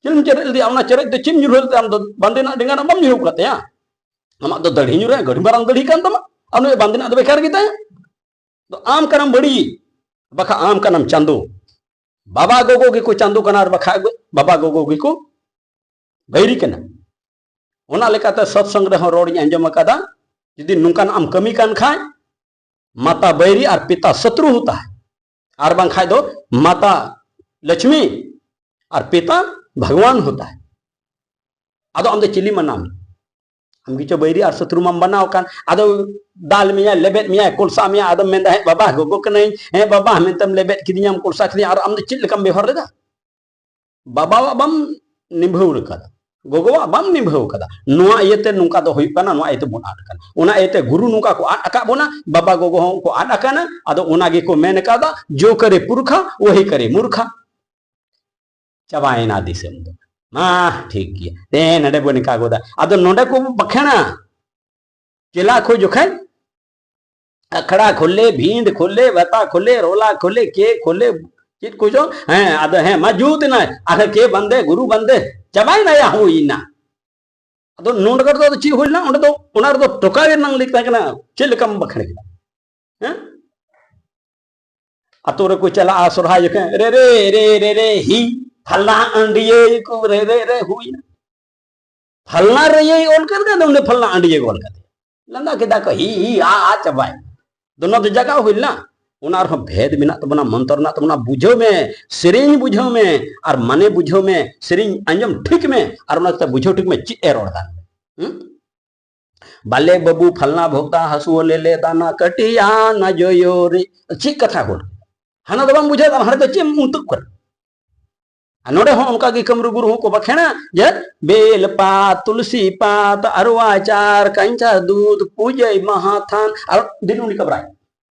ᱪᱮᱫ ᱮᱢ ᱪᱮᱨᱮᱡ ᱞᱮᱫᱮᱭᱟ? ᱚᱱᱟ ᱪᱮᱨᱮᱡ ᱫᱚ ᱪᱮᱫ ᱮᱢ ᱧᱩᱨᱦᱟᱹ ᱞᱮᱫᱟ? ᱟᱢ ᱫᱚ ᱵᱟᱸᱫᱮᱱᱟᱜ ᱰᱮᱸᱜᱟᱱᱟᱜ ᱵᱟᱢ ᱧᱩᱨᱦᱟᱹ ᱠᱟᱫ ᱛᱟᱭᱟ᱾ ᱟᱢᱟᱜ ᱫᱚ ᱫᱟᱹᱲᱦᱤ ᱧᱩᱨᱦᱟᱹ, ᱟᱹᱰᱤ ᱢᱟᱨᱟᱝ ᱫᱟᱹᱲᱦᱤ ᱠᱟᱱ ᱛᱟᱢᱟ, ᱟᱨ ᱱᱩᱭ ᱵᱟᱸᱫᱮᱱᱟᱜ ᱫᱚ ᱵᱮᱠᱟᱨ ᱜᱮᱛᱟᱭᱟ᱾ ᱫᱚ ᱟᱢ ᱠᱟᱱᱟᱢ ᱵᱟᱹᱲᱤᱡ, ᱵᱟᱠᱷᱟᱱ ᱟᱢ ᱠᱟᱱᱟᱢ ᱪᱟᱸᱫᱚ᱾ ᱵᱟᱵᱟ ᱜᱚᱜᱚ ᱜᱮᱠᱚ ᱪᱟᱸᱫᱚ ᱠᱟᱱᱟ, ᱟᱨ ᱵᱟᱠᱷᱟᱡ ᱵᱟᱵᱟ ᱜᱚᱜᱚ ᱜᱮᱠᱚ ᱵᱟᱹᱭᱨᱤ ᱠᱟᱱᱟ᱾ ᱚᱱᱟ ᱞᱮᱠᱟᱛᱮ ᱥᱚᱛᱥᱚᱝᱜ ᱨᱮᱦᱚᱸ ᱨᱚᱲᱤᱧ ᱟᱸᱡᱚᱢ ᱟᱠᱟᱫᱟ, ᱡᱩᱫᱤ ᱱᱚᱝᱠᱟᱱᱟᱜ ᱮᱢ ᱠᱟᱹᱢᱤ ᱠᱟᱱ ᱠᱷᱟᱡ, ᱢᱟᱛᱟ ᱵᱟᱹᱭᱨᱤ ᱟᱨ ᱯᱤᱛᱟ ᱥᱚᱛᱨᱩ ᱦᱚᱛᱟ ᱦᱟᱭ, ᱟᱨ ᱵᱟᱝᱠᱷᱟᱡ ᱫᱚ ᱢᱟᱛᱟ ᱞᱚᱠᱷᱢᱤ ᱟᱨ ᱯᱤᱛᱟ ᱵᱷᱟᱜᱽᱣᱟᱱ ᱦᱚᱛᱟ ᱦᱟᱭ᱾ ᱟᱫᱚ ᱟᱢ ᱫᱚ ᱪᱤᱞᱤ ᱢᱟᱱᱟᱣ ᱢᱮ? ᱟᱢ ᱜᱮᱪᱚ ᱵᱟᱹᱭᱨᱤ ᱟᱨ ᱥᱚᱛᱨᱩ ᱢᱟᱢ ᱵᱟᱱᱟᱣ ᱠᱟᱱ᱾ ᱟᱫᱚ ᱫᱟᱞ ᱢᱮᱭᱟ, ᱞᱮᱵᱮᱫ ᱢᱮᱭᱟ, ᱠᱚᱞᱥᱟ ᱢᱮᱭᱟ, ᱟᱫᱚᱢ ᱢᱮᱱᱫᱟ, ᱦᱮᱸ ᱵᱟᱵᱟ, ᱜᱚᱜᱚ ᱠᱟᱹᱱᱟᱹᱧ, ᱦᱮᱸ ᱵᱟᱵᱟ, ᱢᱮᱱᱛᱮᱢ ᱞᱮᱵᱮᱫ ᱠᱤᱫᱤᱧᱟᱢ, ᱠᱚᱞᱥᱟ ᱠᱤᱫᱤᱧᱟ, ᱟᱨ ᱟᱢ ᱫᱚ ᱪᱮᱫ ᱞᱮᱠᱟᱢ ᱵᱮᱣᱦᱟᱨ ᱞᱮᱫᱟ? ᱵᱟᱵᱟᱣᱟᱜ ᱵᱟᱢ ᱱᱤᱵᱷᱟᱹᱣ ᱟᱠᱟᱫᱟ, ᱜᱚᱜᱚᱣᱟᱜ ᱵᱟᱢ ᱱᱤᱵᱷᱟᱹᱣ ᱟᱠᱟᱫᱟ᱾ ᱱᱚᱣᱟ ᱤᱭᱟᱹᱛᱮ ᱱᱚᱝᱠᱟ ᱫᱚ ᱦᱩᱭᱩᱜ ᱠᱟᱱᱟ, ᱱᱚᱣᱟ ᱤᱭᱟᱹᱛᱮ ᱵᱚᱱ ᱟᱫ ᱟᱠᱟᱱᱟ᱾ ᱚᱱᱟ ᱤᱭᱟᱹᱛᱮ ᱜᱩᱨᱩ ᱱᱚᱝᱠᱟ ᱠᱚ ᱟᱫ ᱟᱠᱟᱫ ᱵᱚᱱᱟ, ᱵᱟᱵᱟ ᱜᱚᱜᱚ ᱦᱚᱸ ᱠᱚ ᱟᱫ ᱟᱠᱟᱱᱟ᱾ ᱟᱫᱚ ᱚᱱᱟ ᱜᱮᱠᱚ ᱢᱮᱱ ᱟᱠᱟᱫᱟ, ᱡᱳ ᱠᱟᱨᱮ ᱯᱩᱨᱠᱷᱟ, ᱣᱟᱦᱤ ᱠᱟᱨᱮ ᱢᱩᱨᱠᱷᱟ᱾ ᱪᱟᱵᱟᱭᱮᱱᱟ ᱫᱤᱥᱚᱢ ᱫᱚ᱾ ᱢᱟ ᱴᱷᱤᱠ ᱜᱮᱭᱟ, ᱛᱮ ᱱᱚᱰᱮ ᱵᱚᱱ ᱱᱤᱠᱟ ᱜᱚᱫᱟ᱾ ᱟᱫᱚ ᱱᱚᱰᱮ ᱠᱚ ᱵᱟᱠᱷᱮᱲᱟ, ᱪᱮᱞᱟ ᱠᱚ ᱡᱚᱠᱷᱮᱡ ᱟᱠᱷᱲᱟ ᱠᱷᱚᱞᱮ, ᱵᱷᱤᱸᱰ ᱠᱷᱚᱞᱮ, ᱵᱟᱛᱟ ᱠᱷᱚᱞᱮ, ᱨᱚᱞᱟ ᱠᱷᱚᱞᱮ, ᱠᱮ ᱠᱷᱚᱞᱮ, ᱪᱮᱫ ᱠᱚᱪᱚ, ᱦᱮᱸ, ᱟᱫᱚ ᱦᱮᱸ, ᱢᱟ ᱡᱩᱛ ᱮᱱᱟᱭ, ᱟᱨ ᱠᱮ ᱵᱟᱸᱫᱮ, ᱜᱩᱨᱩ ᱵᱟᱸᱫᱮ, ᱪᱟᱵᱟᱭᱮᱱᱟ, ᱭᱟ ᱦᱩᱭᱱᱟ᱾ ᱟᱫᱚ ᱱᱚᱰᱮ ᱫᱚ ᱪᱮᱫ ᱦᱩᱭ ᱞᱮᱱᱟ? ᱚᱸᱰᱮ ᱫᱚ, ᱚᱱᱟ ᱨᱮᱫᱚ ᱴᱚᱠᱟᱣ ᱨᱮᱱᱟᱜ ᱞᱟᱹᱭ ᱛᱟᱦᱮᱸ ᱠᱟᱱᱟ, ᱪᱮᱫ ᱞᱮᱠᱟᱢ ᱵᱟᱠᱷᱮᱲ ᱠᱮᱫᱟ? ᱦᱮᱸ? ᱟᱛᱳ ᱨᱮᱠᱚ ᱪᱟᱞᱟᱜᱼᱟ ᱥᱚᱨᱦᱟᱭ ᱡᱚᱠᱷᱮᱡ, ᱨᱮ ᱨᱮ, ᱨᱮ ᱨᱮ ᱨᱮ, ᱦᱤ, ᱯᱷᱟᱞᱱᱟ ᱟᱹᱱᱰᱤᱭᱟᱹ ᱠᱚ, ᱨᱮ ᱨᱮ ᱨᱮ, ᱦᱩᱭᱱᱟ᱾ ᱯᱷᱟᱞᱱᱟ ᱨᱮᱭᱟᱭ ᱚᱞ ᱠᱮᱫ ᱠᱷᱟᱱ ᱫᱚ ᱩᱱᱤ ᱯᱷᱟᱞᱱᱟ ᱟᱹᱰᱤᱭᱟᱹ ᱚᱞ ᱠᱟᱫᱮ᱾ ᱞᱟᱸᱫᱟ ᱠᱮᱫᱟ ᱠᱚ, ᱦᱤ ᱦᱤ ᱟ ᱟ ᱪᱟᱵᱟᱭ᱾ ᱫᱚ ᱱᱚᱣᱟ ᱫᱚ ᱡᱟᱜᱟᱣ ᱦᱩᱭ ᱞᱮᱱᱟ᱾ ᱚᱱᱟ ᱨᱮᱦᱚᱸ ᱵᱷᱮᱫ ᱢᱮᱱᱟᱜ ᱛᱟᱵᱚᱱᱟ, ᱢᱚᱱᱛᱚᱨ ᱢᱮᱱᱟᱜ ᱛᱟᱵᱚᱱᱟ, ᱵᱩᱡᱷᱟᱹᱣ ᱢᱮ, ᱥᱮᱨᱮᱧ ᱵᱩᱡᱷᱟᱹᱣ ᱢᱮ, ᱟᱨ ᱢᱟᱱᱮ ᱵᱩᱡᱷᱟᱹᱣ ᱢᱮ, ᱥᱮᱨᱮᱧ ᱟᱸᱡᱚᱢ ᱴᱷᱤᱠ ᱢᱮ, ᱟᱨ ᱚᱱᱟ ᱠᱟᱛᱮ ᱵᱩᱡᱷᱟᱹᱣ ᱴᱷᱤᱠ ᱢᱮ ᱪᱮᱫ ᱮ ᱨᱚᱲ ᱫᱟ᱾ ᱦᱩᱸ? ᱵᱟᱞᱮ ᱵᱟᱹᱵᱩ ᱯᱷᱟᱞᱱᱟ ᱵᱷᱚᱜᱽᱫᱟ ᱦᱟᱹᱥᱩ ᱞᱮ ᱞᱮ ᱫᱟᱱᱟ ᱠᱟᱹᱴᱤᱭᱟ ᱱᱟ ᱡᱚᱭᱚ ᱨᱮ᱾ ᱪᱮᱫ ᱠᱟᱛᱷᱟ ᱜᱚᱲ? ᱦᱟᱱᱟ ᱫᱚ ᱵᱟᱢ ᱵᱩᱡᱷᱟᱹᱣ ᱫᱟ, ᱦᱟᱱᱟ ᱫᱚ ᱪᱮᱫ ᱮᱢ ᱩᱱᱛᱩᱜ ᱠᱟᱱᱟ? ᱟᱨ ᱱᱚᱰᱮ ᱦᱚᱸ ᱚᱱᱠᱟ ᱜᱮ ᱠᱟᱹᱢᱨᱩ ᱜᱩᱨᱩ ᱦᱚᱸᱠᱚ ᱵᱟᱠᱷᱮᱲᱟ ᱡᱮ, ᱵᱮᱞ ᱯᱟᱛ, ᱛᱩᱞᱥᱤ ᱯᱟᱛ, ᱟᱨᱣᱟ ᱪᱟᱨ, ᱠᱟᱧᱪᱟ ᱫᱩᱫᱷ, ᱯᱩᱡᱟᱹᱭ ᱢᱟᱦᱟ ᱛᱷᱟᱱ, ᱟᱨ ᱫᱤᱱ ᱩᱱᱤ ᱠᱟᱵᱨᱟᱭ᱾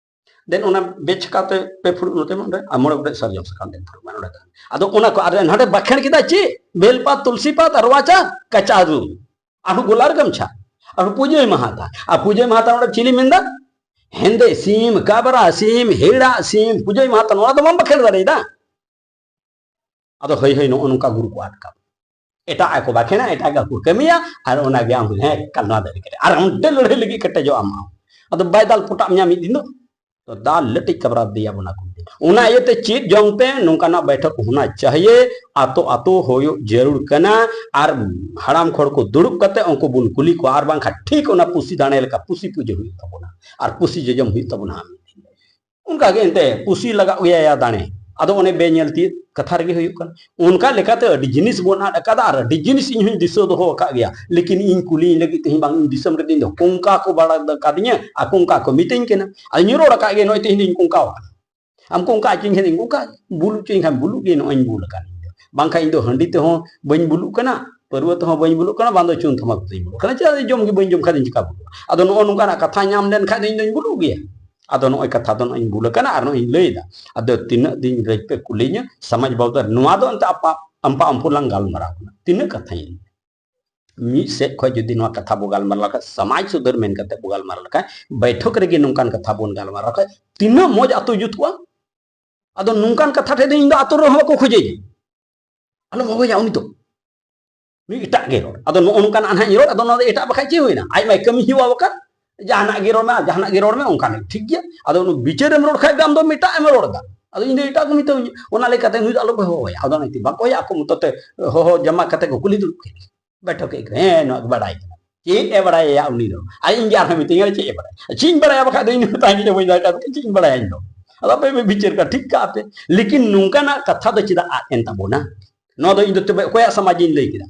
ᱫᱮᱱ ᱚᱱᱟ ᱵᱮᱪᱷᱠᱟ ᱛᱮ ᱯᱮ ᱯᱷᱩᱲᱩᱜ ᱱᱚᱛᱮ ᱢᱟ ᱚᱸᱰᱮ, ᱟᱨ ᱢᱚᱬᱮ ᱜᱚᱴᱮᱡ ᱥᱟᱨᱡᱚᱢ ᱥᱟᱠᱟᱢ ᱫᱮᱱ ᱯᱷᱩᱲᱩᱜ ᱢᱮ ᱚᱸᱰᱮ ᱛᱟᱦᱮᱱ᱾ ᱟᱫᱚ ᱚᱱᱟ ᱠᱚ ᱟᱨ ᱱᱟᱰᱮ ᱵᱟᱠᱷᱮᱲ ᱠᱮᱫᱟ ᱪᱮᱫ? ᱵᱮᱞᱯᱟᱛ, ᱛᱩᱞᱥᱤ ᱯᱟᱛ ᱟᱨ ᱣᱟᱪᱟ ᱠᱟᱪᱟ ᱨᱩ᱾ ᱟᱨᱦᱚᱸ ᱜᱳᱞᱟᱨ ᱜᱟᱢᱪᱷᱟ, ᱟᱨᱦᱚᱸ ᱯᱩᱡᱟᱹᱭ ᱢᱟᱦᱟ ᱛᱟ᱾ ᱟᱨ ᱯᱩᱡᱟᱹᱭ ᱢᱟᱦᱟ ᱛᱟ ᱚᱸᱰᱮ ᱪᱤᱞᱤ ᱢᱮᱱᱫᱟ? ᱦᱮᱸᱫᱮ ᱥᱤᱢ, ᱠᱟᱵᱨᱟ ᱥᱤᱢ, ᱦᱮᱲᱟ ᱥᱤᱢ, ᱯᱩᱡᱟᱹᱭ ᱢᱟᱦᱟ ᱛᱟ, ᱱᱚᱣᱟ ᱫᱚ ᱵᱟᱢ ᱵᱟᱠᱷᱮᱲ ᱫᱟᱲᱮᱭᱟᱫᱟ᱾ ᱟᱫᱚ ᱦᱟᱹᱭ ᱦᱟᱹᱭ ᱱᱚᱜᱼᱚ ᱱᱚᱝᱠᱟ ᱜᱩᱨᱩ ᱠᱚ ᱟᱴᱠᱟᱣ᱾ ᱮᱴᱟᱜ ᱟᱜ ᱠᱚ ᱵᱟᱠᱷᱮᱲᱟ, ᱮᱴᱟᱜ ᱟᱜ ᱠᱚ ᱠᱟᱹᱢᱤᱭᱟ, ᱟᱨ ᱚᱱᱟ ᱜᱮ ᱟᱢ ᱦᱮᱸ ᱮᱠᱟᱞ ᱱᱚᱣᱟ ᱫᱚ ᱟᱹᱰᱤ ᱠᱟᱹᱴᱤᱡ᱾ ᱟᱨ ᱚᱸᱰᱮ ᱞᱟᱹᱲᱦᱟᱹᱭ ᱞᱟᱹᱜᱤᱫ ᱠᱮᱴᱮᱡᱚᱜ ᱟᱢ ᱟᱢ᱾ ᱟᱫᱚ ᱵᱟᱭ ᱫᱟᱞ ᱯᱚᱴᱟᱜ ᱢᱮᱭᱟ ᱢᱤᱫ ᱫᱤᱱ ᱫᱚ? ᱛᱚ ᱫᱟᱞ ᱞᱟᱹᱴᱤᱡ ᱠᱟᱵᱨᱟ ᱫᱮᱭᱟ ᱵᱚᱱᱟ ᱠᱚ ᱢᱤᱫ ᱫᱤᱱ᱾ ᱚᱱᱟ ᱤᱭᱟᱹᱛᱮ ᱪᱮᱫ ᱡᱚᱝ ᱯᱮ, ᱱᱚᱝᱠᱟᱱᱟᱜ ᱵᱮᱴᱷᱚᱠ ᱦᱳᱱᱟ ᱪᱟᱦᱤᱭᱮ, ᱟᱛᱳ ᱟᱛᱳ ᱦᱩᱭᱩᱜ ᱡᱟᱹᱨᱩᱲ ᱠᱟᱱᱟ᱾ ᱟᱨ ᱦᱟᱲᱟᱢ ᱠᱷᱚᱲ ᱠᱚ ᱫᱩᱲᱩᱵ ᱠᱟᱛᱮ ᱩᱱᱠᱩ ᱵᱚᱱ ᱠᱩᱞᱤ ᱠᱚᱣᱟ, ᱟᱨ ᱵᱟᱝᱠᱷᱟᱱ ᱴᱷᱤᱠ ᱚᱱᱟ ᱯᱩᱥᱤ ᱫᱟᱲᱮ ᱞᱮᱠᱟ ᱯᱩᱥᱤ ᱯᱩᱡᱟᱹ ᱦᱩᱭᱩᱜ ᱛᱟᱵᱚᱱᱟ, ᱟᱨ ᱯᱩᱥᱤ ᱡᱚᱡᱚᱢ ᱦᱩᱭᱩᱜ ᱛᱟᱵᱚᱱᱟ ᱢᱤᱫ ᱫᱤᱱ᱾ ᱚᱱᱠᱟ ᱜᱮ ᱮᱱᱛᱮ ᱯᱩᱥᱤ ᱞᱟᱜᱟᱜ ᱜᱮᱭᱟ ᱭᱟ ᱫᱟᱲᱮ᱾ ᱟᱫᱚ ᱚᱱᱮ ᱵᱮ ᱧᱮᱞ ᱛᱤᱭᱳᱜ ᱠᱟᱛᱷᱟ ᱨᱮᱜᱮ ᱦᱩᱭᱩᱜ ᱠᱟᱱᱟ᱾ ᱚᱱᱠᱟ ᱞᱮᱠᱟᱛᱮ ᱟᱹᱰᱤ ᱡᱤᱱᱤᱥ ᱵᱚᱱ ᱟᱫ ᱟᱠᱟᱫᱟ ᱟᱨ ᱟᱹᱰᱤ ᱡᱤᱱᱤᱥ ᱤᱧ ᱦᱚᱸᱧ ᱫᱤᱥᱟᱹ ᱫᱚᱦᱚ ᱟᱠᱟᱫ ᱜᱮᱭᱟ, ᱞᱮᱠᱤᱱ ᱤᱧ ᱠᱩᱞᱤᱧ ᱞᱟᱹᱜᱤᱫ ᱛᱮᱦᱚᱸ ᱵᱟᱝ ᱤᱧ ᱫᱤᱥᱚᱢ ᱨᱮ ᱤᱧ ᱫᱚ ᱠᱚᱝᱠᱟ ᱠᱚ ᱵᱟᱲᱟ ᱠᱟᱫᱤᱧᱟ ᱟᱨ ᱠᱚᱝᱠᱟ ᱠᱚ ᱢᱤᱛᱟᱹᱧ ᱠᱟᱱᱟ᱾ ᱟᱨ ᱤᱧ ᱨᱚᱲ ᱟᱠᱟᱫ ᱜᱮ, ᱱᱚᱜᱼᱚᱭ ᱛᱮᱦᱮᱧ ᱫᱚᱧ ᱠᱚᱝᱠᱟ ᱟᱠᱟᱱᱟ᱾ ᱟᱢ ᱠᱚᱝᱠᱟ ᱦᱚᱪᱚᱧ ᱠᱷᱟᱱ ᱤᱧ ᱠᱚᱝᱠᱟ, ᱵᱩᱞ ᱦᱚᱪᱚᱧ ᱠᱷᱟᱱ ᱵᱩᱞᱩᱜ ᱜᱮ, ᱱᱚᱜᱼᱚᱭ ᱤᱧ ᱵᱩᱞ ᱟᱠᱟᱱ ᱤᱧ ᱫᱚ᱾ ᱵᱟᱝᱠᱷᱟᱱ ᱤᱧ ᱫᱚ ᱦᱟᱺᱰᱤ ᱛᱮᱦᱚᱸ ᱵᱟᱹᱧ ᱵᱩᱞᱩᱜ ᱠᱟᱱᱟ, ᱯᱟᱹᱨᱣᱟᱹ ᱛᱮᱦᱚᱸ ᱵᱟᱹᱧ ᱵᱩᱞᱩᱜ ᱠᱟᱱᱟ, ᱵᱟᱝ ᱫᱚ ᱪᱩᱱ ᱛᱷᱟᱢᱟᱠᱩᱨ ᱛᱮᱧ ᱵᱩᱞᱩᱜ ᱠᱟᱱᱟ᱾ ᱪᱮᱫᱟᱜ ᱡᱚᱢ ᱜᱮ ᱵᱟᱹᱧ ᱡᱚᱢ ᱠᱷᱟᱱ ᱫᱚᱧ ᱪᱤᱠᱟ ᱵᱩᱞᱩᱜᱼᱟ? ᱟᱫᱚ ᱱᱚᱜᱼᱚ ᱱᱚᱝᱠᱟᱱᱟᱜ ᱠᱟᱛᱷᱟ ᱧᱟᱢ ᱞᱮᱱᱠᱷᱟᱱ ᱫᱚ ᱤᱧ ᱫᱚᱧ ᱵᱩᱞᱩᱜ ᱜᱮᱭᱟ᱾ ᱟᱫᱚ ᱱᱚᱜᱼᱚᱭ ᱠᱟᱛᱷᱟ ᱫᱚ ᱱᱚᱜᱼᱚᱭ ᱤᱧ ᱵᱩᱞ ᱟᱠᱟᱱᱟ ᱟᱨ ᱱᱚᱜᱼᱚᱭ ᱤᱧ ᱞᱟᱹᱭᱫᱟ᱾ ᱟᱫᱚ ᱛᱤᱱᱟᱹᱜ ᱫᱤᱱ ᱨᱮ ᱯᱮ ᱠᱩᱞᱤᱧᱟ ᱥᱚᱢᱟᱡᱽ ᱵᱟᱵᱚᱫ ᱨᱮ? ᱱᱚᱣᱟ ᱫᱚ ᱮᱱᱛᱮ ᱟᱯᱟ ᱟᱢᱯᱟ ᱟᱢᱯᱩ ᱞᱟᱝ ᱜᱟᱞᱢᱟᱨᱟᱣ ᱠᱟᱱᱟ᱾ ᱛᱤᱱᱟᱹᱜ ᱠᱟᱛᱷᱟᱧ ᱞᱟᱹᱭᱟ? ᱢᱤᱫ ᱥᱮᱫ ᱠᱷᱚᱱ ᱡᱩᱫᱤ ᱱᱚᱣᱟ ᱠᱟᱛᱷᱟ ᱵᱚ ᱜᱟᱞᱢᱟᱨᱟᱣ ᱞᱮᱠᱷᱟᱱ, ᱥᱚᱢᱟᱡᱽ ᱥᱩᱫᱷᱟᱹᱨ ᱢᱮᱱ ᱠᱟᱛᱮ ᱵᱚ ᱜᱟᱞᱢᱟᱨᱟᱣ ᱞᱮᱠᱷᱟᱱ, ᱵᱟᱭᱴᱷᱚᱠ ᱨᱮᱜᱮ ᱱᱚᱝᱠᱟᱱ ᱠᱟᱛᱷᱟ ᱵᱚᱱ ᱜᱟᱞᱢᱟᱨᱟᱣ ᱞᱮᱠᱷᱟᱱ ᱛᱤᱱᱟᱹᱜ ᱢᱚᱡᱽ ᱟᱛᱳ ᱡᱩᱛ ᱠᱚᱜᱼᱟ᱾ ᱟᱫᱚ ᱱᱚᱝᱠᱟᱱ ᱠᱟᱛᱷᱟ ᱴᱷᱮᱱ ᱫᱚ ᱤᱧ ᱫᱚ ᱟᱛᱳ ᱨᱮᱦᱚᱸ ᱵᱟᱠᱚ ᱠᱷᱚᱡᱮᱧᱟ᱾ ᱟᱞᱚᱢ ᱦᱚᱦᱚᱭᱟ ᱩᱱᱤ ᱫᱚ᱾ ᱱᱩᱭ ᱮᱴᱟᱜ ᱜᱮ ᱨᱚᱲ᱾ ᱟᱫᱚ ᱱᱚᱜᱼᱚ ᱱᱚᱝᱠᱟᱱᱟᱜ ᱱᱟᱦᱟᱜ ᱤᱧ ᱨᱚᱲ, ᱟᱫᱚ ᱱᱚᱣᱟ ᱫᱚ ᱮᱴᱟᱜ ᱵᱟᱠᱷᱟᱡ ᱪᱮᱫ ᱦᱩᱭᱱᱟ? ᱟᱡ ᱢᱟᱭ ᱠᱟᱹᱢᱤ ᱦᱮᱣᱟ ᱟᱠᱟᱫ, ᱡᱟᱦᱟᱱᱟᱜ ᱜᱮ ᱨᱚᱲ ᱢᱮ, ᱡᱟᱦᱟᱱᱟᱜ ᱜᱮ ᱨᱚᱲ ᱢᱮ, ᱚᱱᱠᱟᱱᱟᱜ ᱴᱷᱤᱠ ᱜᱮᱭᱟ᱾ ᱟᱫᱚ ᱩᱱᱤ ᱵᱤᱪᱟᱹᱨᱮᱢ ᱨᱚᱲ ᱠᱷᱟᱡ ᱫᱚ ᱟᱢ ᱫᱚ ᱮᱴᱟᱜ ᱮᱢ ᱨᱚᱲ ᱮᱫᱟ᱾ ᱟᱫᱚ ᱤᱧ ᱫᱚ ᱮᱴᱟᱜ ᱠᱚ ᱢᱮᱛᱟᱹᱧᱟ, ᱚᱱᱟ ᱞᱮᱠᱟᱛᱮ ᱱᱩᱭ ᱫᱚ ᱟᱞᱚ ᱯᱮ ᱦᱚᱦᱚᱣᱟᱭᱟ᱾ ᱟᱫᱚ ᱚᱱᱟᱛᱮ ᱵᱟᱠᱚ ᱦᱚᱦᱚᱭᱟ, ᱟᱠᱚ ᱢᱚᱛᱚ ᱛᱮ ᱦᱚᱦᱚ ᱡᱟᱢᱟ ᱠᱟᱛᱮ ᱠᱚ ᱠᱩᱞᱤ ᱫᱩᱲᱩᱵ ᱠᱮᱫ ᱜᱮ᱾ ᱵᱟᱭᱴᱷᱚᱠ ᱠᱮᱫ ᱜᱮ, ᱦᱮᱸ, ᱱᱚᱣᱟ ᱜᱮ ᱵᱟᱲᱟᱭ ᱠᱟᱱᱟ᱾ ᱪᱮᱫ ᱮ ᱵᱟᱲᱟᱭᱟ ᱩᱱᱤ ᱫᱚ? ᱟᱨ ᱤᱧ ᱜᱮ ᱟᱨᱦᱚᱸ ᱢᱤᱛᱟᱹᱧᱟ, ᱪᱮᱫ ᱮ ᱵᱟᱲᱟᱭᱟ? ᱪᱮᱫ ᱤᱧ ᱵᱟᱲᱟᱭᱟ? ᱵᱟᱠᱷᱟᱡ ᱫᱚ ᱤᱧ ᱫᱚ ᱛᱟᱦᱮᱸ ᱠᱟᱛᱮ ᱵᱟᱹᱧ ᱫᱟᱲᱮ ᱠᱟᱜ ᱫᱚ ᱪᱮᱫ ᱤᱧ ᱵᱟᱲᱟᱭᱟ ᱤᱧ ᱫᱚ? ᱟᱫᱚ ᱟᱯᱮ ᱯᱮ ᱵᱤᱪᱟᱹᱨ ᱠᱟᱜᱼᱟ, ᱴᱷᱤᱠ ᱠᱟᱜᱼᱟ ᱯᱮ᱾ ᱞᱮᱠᱤᱱ ᱱᱚᱝᱠᱟᱱᱟᱜ ᱠᱟᱛᱷᱟ ᱫᱚ ᱪᱮᱫᱟᱜ ᱟᱫ ᱮᱱ ᱛᱟᱵᱚᱱᱟ? ᱱᱚᱣᱟ ᱫᱚ ᱤᱧ ᱫᱚ ᱛᱚᱵᱮ ᱚᱠᱚᱭᱟᱜ ᱥᱚᱢᱟᱡᱽ ᱤᱧ ᱞᱟᱹᱭ ᱠᱮᱫᱟ?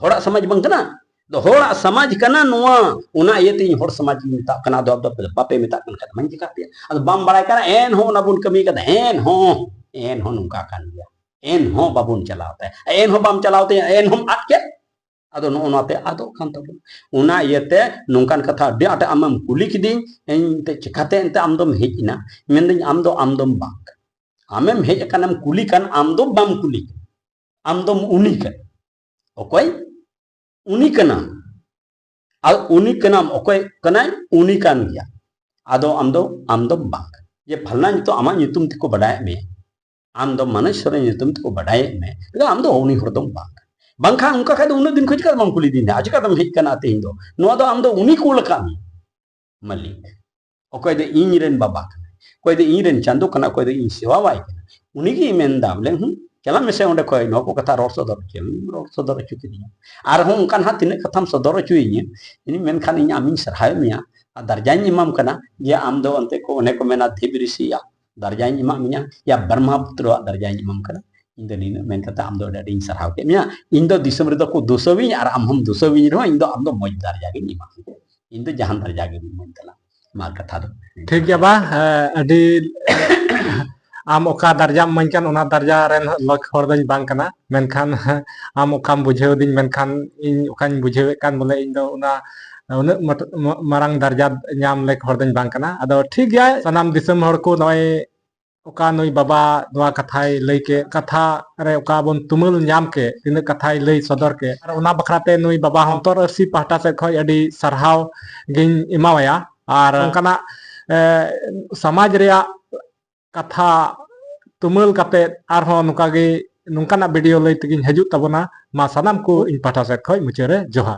ᱦᱚᱲᱟᱜ ᱥᱚᱢᱟᱡᱽ ᱵᱟᱝ ᱠᱟᱱᱟ? ᱫᱚ ᱦᱚᱲᱟᱜ ᱥᱚᱢᱟᱡᱽ ᱠᱟᱱᱟ ᱱᱚᱣᱟ, ᱚᱱᱟ ᱤᱭᱟᱹᱛᱮ ᱤᱧ ᱦᱚᱲ ᱥᱚᱢᱟᱡᱽ ᱤᱧ ᱢᱮᱛᱟᱜ ᱠᱟᱱᱟ᱾ ᱟᱫᱚ ᱟᱯᱮ ᱵᱟᱯᱮ ᱢᱮᱛᱟᱜ ᱠᱟᱱ ᱠᱷᱟᱡ ᱫᱚ ᱢᱟᱧ ᱪᱤᱠᱟ ᱯᱮᱭᱟ? ᱟᱫᱚ ᱵᱟᱢ ᱵᱟᱲᱟᱭ ᱠᱟᱱᱟ, ᱮᱱᱦᱚᱸ ᱚᱱᱟ ᱵᱚᱱ ᱠᱟᱹᱢᱤ ᱠᱟᱫᱟ, ᱮᱱᱦᱚᱸ, ᱮᱱᱦᱚᱸ ᱱᱚᱝᱠᱟ ᱠᱟᱱ ᱜᱮᱭᱟ, ᱮᱱᱦᱚᱸ ᱵᱟᱵᱚᱱ ᱪᱟᱞᱟᱣ ᱛᱟᱭᱟ, ᱮᱱᱦᱚᱸ ᱵᱟᱢ ᱪᱟᱞᱟᱣ ᱛᱟᱭᱟ, ᱮᱱᱦᱚᱸᱢ ᱟᱫ ᱠᱮᱫ᱾ ᱟᱫᱚ ᱱᱚᱜᱼᱚ ᱱᱚᱣᱟ ᱛᱮ ᱟᱫᱚᱜ ᱠᱟᱱ ᱛᱟᱵᱚᱱᱟ᱾ ᱚᱱᱟ ᱤᱭᱟᱹᱛᱮ ᱱᱚᱝᱠᱟᱱ ᱠᱟᱛᱷᱟ ᱟᱹᱰᱤ ᱟᱸᱴ ᱟᱢᱮᱢ ᱠᱩᱞᱤ ᱠᱤᱫᱤᱧ, ᱤᱧ ᱮᱱᱛᱮ ᱪᱤᱠᱟᱛᱮ ᱮᱱᱛᱮ ᱟᱢ ᱫᱚᱢ ᱦᱮᱡ ᱮᱱᱟ? ᱢᱮᱱᱫᱟᱹᱧ ᱟᱢ ᱫᱚ ᱟᱢ ᱫᱚᱢ ᱵᱟᱝ ᱠᱟᱱᱟ᱾ ᱟᱢᱮᱢ ᱦᱮᱡ ᱟᱠᱟᱱᱟᱢ ᱠᱩᱞᱤ ᱠᱟᱱ, ᱟᱢ ᱫᱚ ᱵᱟᱢ ᱠᱩᱞᱤ ᱠᱟᱱᱟ᱾ ᱟᱢ ᱫᱚᱢ ᱩᱱᱤ ᱠᱟᱱᱟ᱾ ᱚᱠᱚᱭ? ᱩᱱᱤ ᱠᱟᱱᱟᱢ᱾ ᱟᱨ ᱩᱱᱤ ᱠᱟᱱᱟᱢ, ᱚᱠᱚᱭ ᱠᱟᱱᱟᱭ? ᱩᱱᱤ ᱠᱟᱱ ᱜᱮᱭᱟ᱾ ᱟᱫᱚ ᱟᱢ ᱫᱚ ᱟᱢ ᱫᱚᱢ ᱵᱟᱝ ᱠᱟᱱᱟ᱾ ᱡᱮ ᱯᱷᱟᱞᱱᱟ ᱱᱤᱛᱚᱜ ᱟᱢᱟᱜ ᱧᱩᱛᱩᱢ ᱛᱮᱠᱚ ᱵᱟᱰᱟᱭᱮᱫ ᱢᱮᱭᱟ, ᱟᱢ ᱫᱚ ᱢᱟᱱᱚᱥ ᱥᱚᱨᱮᱱ ᱧᱩᱛᱩᱢ ᱛᱮᱠᱚ ᱵᱟᱰᱟᱭᱮᱫ ᱢᱮ, ᱟᱫᱚ ᱟᱢ ᱫᱚ ᱩᱱᱤ ᱦᱚᱲ ᱫᱚᱢ ᱵᱟᱝ ᱠᱟᱱᱟ᱾ ᱵᱟᱝᱠᱷᱟᱱ ᱚᱱᱠᱟ ᱠᱷᱟᱡ ᱫᱚ ᱩᱱᱟᱹᱜ ᱫᱤᱱ ᱠᱷᱚᱱ ᱪᱤᱠᱟᱹ ᱵᱟᱢ ᱠᱩᱞᱤ ᱫᱤᱧᱟ? ᱪᱤᱠᱟᱹ ᱛᱮᱢ ᱦᱮᱡ ᱠᱟᱱᱟ ᱛᱮᱦᱮᱧ ᱫᱚ? ᱱᱚᱣᱟ ᱫᱚ ᱟᱢ ᱫᱚ ᱩᱱᱤ ᱠᱩᱞ ᱟᱠᱟᱫ ᱢᱮᱭᱟ ᱢᱟᱹᱞᱤᱠ᱾ ᱚᱠᱚᱭ ᱫᱚ ᱤᱧ ᱨᱮᱱ ᱵᱟᱵᱟ ᱠᱟᱱᱟᱭ, ᱚᱠᱚᱭ ᱫᱚ ᱤᱧ ᱨᱮᱱ ᱪᱟᱸᱫᱚ ᱠᱟᱱᱟ, ᱚᱠᱚᱭ ᱫᱚ ᱤᱧ ᱥᱮᱣᱟᱣᱟᱭ ᱠᱟᱱᱟ, ᱩᱱᱤᱜᱮᱭ ᱢᱮᱱᱫᱟ ᱵᱚᱞᱮ, ᱦᱩᱸ, ᱪᱟᱞᱟᱜ ᱢᱮᱥᱮ ᱚᱸᱰᱮ ᱠᱷᱚᱡ, ᱱᱚᱣᱟ ᱠᱚ ᱠᱟᱛᱷᱟ ᱨᱚᱲ ᱥᱚᱫᱚᱨ ᱦᱚᱪᱚᱭ ᱢᱮ᱾ ᱨᱚᱲ ᱥᱚᱫᱚᱨ ᱦᱚᱪᱚ ᱠᱤᱫᱤᱧᱟ᱾ ᱟᱨᱦᱚᱸ ᱚᱱᱠᱟ ᱱᱟᱦᱟᱜ ᱛᱤᱱᱟᱹᱜ ᱠᱟᱛᱷᱟᱢ ᱥᱚᱫᱚᱨ ᱦᱚᱪᱚᱭᱤᱧᱟ, ᱤᱧ ᱢᱮᱱᱠᱷᱟᱱ ᱤᱧ ᱟᱢᱤᱧ ᱥᱟᱨᱦᱟᱣᱮᱫ ᱢᱮᱭᱟ ᱟᱨ ᱫᱟᱨᱡᱟᱧ ᱮᱢᱟᱢ ᱠᱟᱱᱟ, ᱡᱮ ᱟᱢ ᱫᱚ ᱚᱱᱛᱮ ᱠᱚ, ᱚᱱᱮ ᱠᱚ ᱢᱮᱱᱟ, ᱫᱷᱤᱵ ᱨᱤᱥᱤᱭᱟᱜ ᱫᱟᱨᱡᱟᱧ ᱮᱢᱟᱜ ᱢᱮᱭᱟ, ᱭᱟ ᱵᱨᱚᱦᱢᱟᱯᱩᱛᱨᱚᱣᱟᱜ ᱫᱟᱨᱡᱟᱧ ᱮᱢᱟᱢ ᱠᱟᱱᱟ᱾ ᱤᱧ ᱫᱚ ᱱᱤᱱᱟᱹᱜ ᱢᱮᱱ ᱠᱟᱛᱮ ᱟᱢ ᱫᱚ ᱟᱹᱰᱤ ᱟᱹᱰᱤᱧ ᱥᱟᱨᱦᱟᱣ ᱠᱮᱫ ᱢᱮᱭᱟ᱾ ᱤᱧ ᱫᱚ ᱫᱤᱥᱚᱢ ᱨᱮᱫᱚ ᱠᱚ ᱫᱩᱥᱟᱹᱣᱤᱧ ᱟᱨ ᱟᱢ ᱦᱚᱸᱢ ᱫᱩᱥᱟᱹᱣᱤᱧ ᱨᱮᱦᱚᱸ, ᱤᱧ ᱫᱚ ᱟᱢ ᱫᱚ ᱢᱚᱡᱽ ᱫᱟᱨᱡᱟ ᱜᱤᱧ ᱮᱢᱟᱢ ᱠᱟᱱᱟ᱾ ᱤᱧ ᱫᱚ ᱡᱟᱦᱟᱱ ᱫᱟᱨᱡᱟ ᱜᱮ ᱵᱟᱹᱧ ᱮᱢᱟᱢ ᱛᱟᱞᱟᱝ᱾ ᱢᱟ ᱠᱟᱛᱷᱟ ᱫᱚ᱾ ᱴᱷᱤᱠ ᱜᱮᱭᱟ ᱵᱟ, ᱮ, ᱟᱹᱰᱤ ᱟᱢ ᱚᱠᱟ ᱫᱟᱨᱡᱟᱢ ᱤᱢᱟᱹᱧ ᱠᱟᱱ, ᱚᱱᱟ ᱫᱟᱨᱡᱟ ᱨᱮᱱ ᱞᱮᱠ ᱦᱚᱲ ᱫᱚᱧ ᱵᱟᱝ ᱠᱟᱱᱟ, ᱢᱮᱱᱠᱷᱟᱱ ᱟᱢ ᱚᱠᱟᱢ ᱵᱩᱡᱷᱟᱹᱣ ᱫᱤᱧ, ᱢᱮᱱᱠᱷᱟᱱ ᱤᱧ ᱚᱠᱟᱧ ᱵᱩᱡᱷᱟᱹᱣᱮᱫ ᱠᱟᱱ, ᱵᱚᱞᱮ ᱤᱧ ᱫᱚ ᱚᱱᱟ ᱩᱱᱟᱹᱜ ᱢᱚᱴ-, ᱢᱚ-, ᱢᱟᱨᱟᱝ ᱫᱟᱨᱡᱟ ᱧᱟᱢ ᱞᱮᱠ ᱦᱚᱲ ᱫᱚᱧ ᱵᱟᱝ ᱠᱟᱱᱟ᱾ ᱟᱫᱚ ᱴᱷᱤᱠ ᱜᱮᱭᱟ, ᱥᱟᱱᱟᱢ ᱫᱤᱥᱚᱢ ᱦᱚᱲ ᱠᱚ ᱱᱚᱜᱼᱚᱭ ᱚᱠᱟ ᱱᱩᱭ ᱵᱟᱵᱟ ᱱᱚᱣᱟ ᱠᱟᱛᱷᱟᱭ ᱞᱟᱹᱭ ᱠᱮᱫ, ᱠᱟᱛᱷᱟ ᱨᱮ ᱚᱠᱟ ᱵᱚᱱ ᱛᱩᱢᱟᱹᱞ ᱧᱟᱢ ᱠᱮᱫ, ᱛᱤᱱᱟᱹᱜ ᱠᱟᱛᱷᱟᱭ ᱞᱟᱹᱭ ᱥᱚᱫᱚᱨ ᱠᱮᱫ, ᱟᱨ ᱚᱱᱟ ᱵᱟᱠᱷᱨᱟ ᱛᱮ ᱱᱩᱭ ᱵᱟᱵᱟ ᱦᱚᱸ ᱚᱱᱛᱚᱨ ᱟᱹᱨᱥᱤ ᱯᱟᱦᱴᱟ ᱥᱮᱫ ᱠᱷᱚᱱ ᱟᱹᱰᱤ ᱥᱟᱨᱦᱟᱣ ᱜᱤᱧ ᱮᱢᱟᱣᱟᱭᱟ᱾ ᱟᱨ ᱚᱱᱠᱟᱱᱟᱜ, ᱮ, ᱥᱚᱢᱟᱡᱽ ᱨᱮᱭᱟᱜ ᱠᱟᱛᱷᱟ ᱛᱩᱢᱟᱹᱞ ᱠᱟᱛᱮ ᱟᱨᱦᱚᱸ ᱱᱚᱝᱠᱟ ᱜᱮ, ᱱᱚᱝᱠᱟᱱᱟᱜ video ᱞᱟᱹᱭ ᱛᱮᱜᱤᱧ ᱦᱤᱡᱩᱜ ᱛᱟᱵᱚᱱᱟ᱾ ᱢᱟ ᱥᱟᱱᱟᱢ ᱠᱚ ᱤᱧ ᱯᱟᱦᱴᱟ ᱥᱮᱫ ᱠᱷᱚᱱ ᱢᱩᱪᱟᱹᱫ ᱨᱮ ᱡᱚᱦᱟᱨ᱾